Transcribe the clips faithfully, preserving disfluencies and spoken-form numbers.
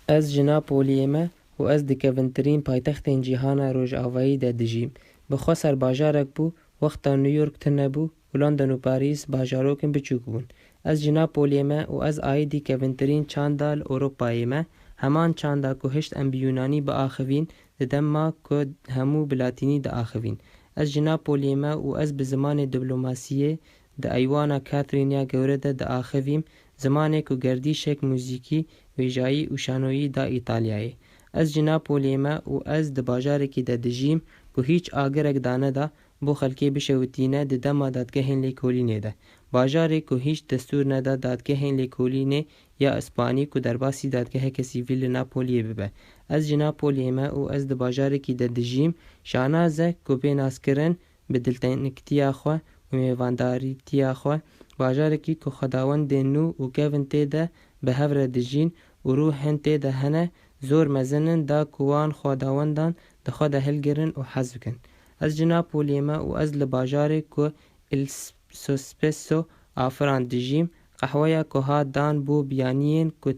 Ez ji Napoliyê me û ez di kevintirîn paytextên cîhana rojavayî de dijîm. Bi xwe ser bajarek bû, wexta New York tune bû û London û Parîs bajarokin biçûk bûn. Ez ji Napoliyê me û ez aîdî kevintirîn çanda li Ewropayê me, heman çanda ku hişt em bi Yûnanî biaxivîn, di dema ku hemû bi Latînî diaxivîn. Ez ji Napoliyê me û ez bi zimanê diplomasiyê di eywana Catherine ya Gewre de diaxivîm, zimanê ku gerdîşek muzîkî, wêjayî û şanoyî da Îtalyayê. Ez ji Napoliyê me û ez di bajarekî de dijîm ku hîç agirek daneda bo xelkê bişewitîne di dema dadgehên lêkolînê de. Bajarê ku hîç destûr neda dadgehên lêkolînê ya Îspanî ku derbasî dadgeheke sivîl li Napoliyê bibe. Ez ji Napoliyê me û ez di bajarekî de dijîm. Şanaze ku bê naskirin, bi dilteniktiya xwe û mêvandarîtiya xwe, bajarekî ku xwedawendên nû û kevin tê de bi hev re dijîn û ruhên tê de hene, zor mezin in da ku wan xwedawendan di xwe de hilgirin û hez bikin. Ez ji Napoliyê me û ez li bajarê ku Il Sospeso afirand dijîm, qehweya ku hat dan bo biyaniyên ku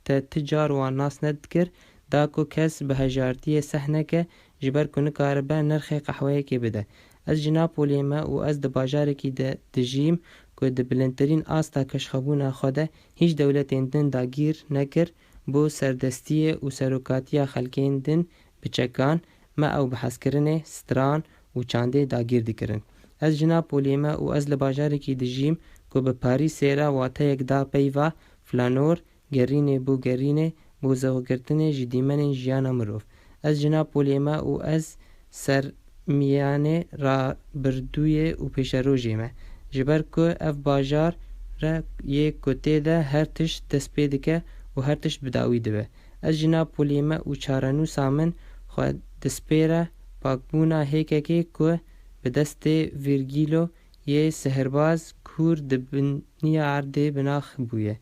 te ti car wan nas nedikir, da ku kes bi hejartiyê seh neke, ji ber ku nikaribe nirxê qehweyekê bide. Ez ji Napoliyê me û ez di bajarekî de dijîm ku di bilindtirîn asta keşxebûna xwe de hîç dewletên din dagîr nekir, bo serdestiyê û serokatiya xelkên din bi çekan, me ew bi hezkirinê, stran û çandê dagîr dikirin. Ez ji Napoliyê me û ez li bajarekî dijîm ku bi Parîsê re wateyek da peyva flanor, gerînê bo gerînê, bo zewqgirtinê ji dîmenên jiyana mirov. Ez ji Napoliyê me û ez sermiyanê rabirdûyê û pêşerojê me. Ji ber ku ev bajar re yê ku tê de her tişt dest pê dike û her tişt bi dawî dibe. Ez ji Napoliyê me û çarenûsa min xwe dispêre pakbûna hêkekê ku bi destê Virgîlo yê sihirbaz kûr di biniya erdê binax bûye.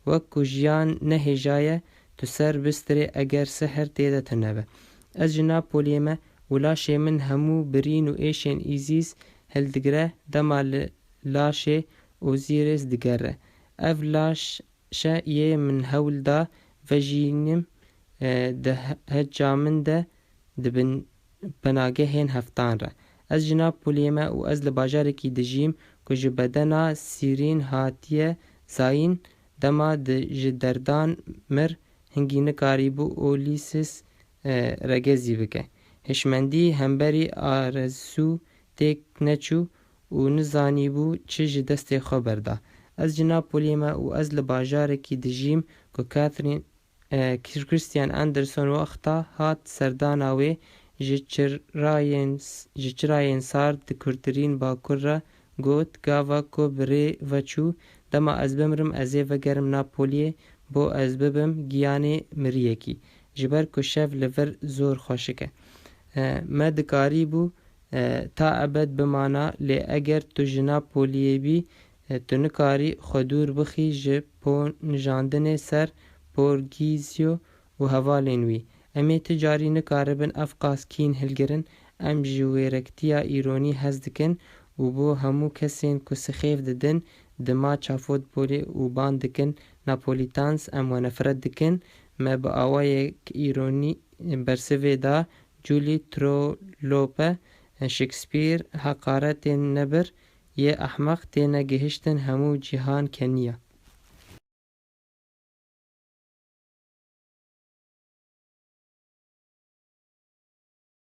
Wek ku jiyan ne hêja ye, tu ser bistirê eger sihir tê de tune be. Ez ji Napoliyê me û laşê min hemû birîn û êşên Îzîs hildigire, dema li laşê Ozîris digere. Ev laş şe yê min hewl da vejînim, e, di he-, heca min de di bin penagehên heftan re. Ez ji Napoliyê me û ez li bajarekî dijîm ku ji bedena sîrîn hatiye zayîn, dema di ji derdan mir, hingî nikarîbû Ulysses, e, regezî bike. Hişmendî hemberî arezû têk neçû û nizanîbû çi ji destê xwe berda. Ez ji Napoliyê me û ez li bajarekî dijîm ku Catherine, e, Christian Andersen wexta hat serdana wê ji çirayên, ji çirayên sar di kurtirîn bakur re got, gava ku bi rê veçû, dema ez bimrim, ez ê vegerim Napoliyê, bo ez bibim giyanê miriyekî, ji ber ku şev li vir zor xweşik e. E, me dikarîbû, e, ta ebed bimana, lê eger tu ji Napoliyê bî, e, tu nikarî xwe dûr bixî ji ponijandinê ser Borgîzyo û hevalên wî. Em ê ti carî nikaribin ev qas kîn hilgirin. Em ji wêrektiya îronî hez dikin û bo hemû kesên ku sixêf didin, dima çafotbolê û ban dikin Napolitans, em we nefret dikin. Me bi awayek îronî bersivê da Julie Trollope, Shakespeare, heqaretên nebir yê ehmeq têne gihiştin hemû cîhan keniya.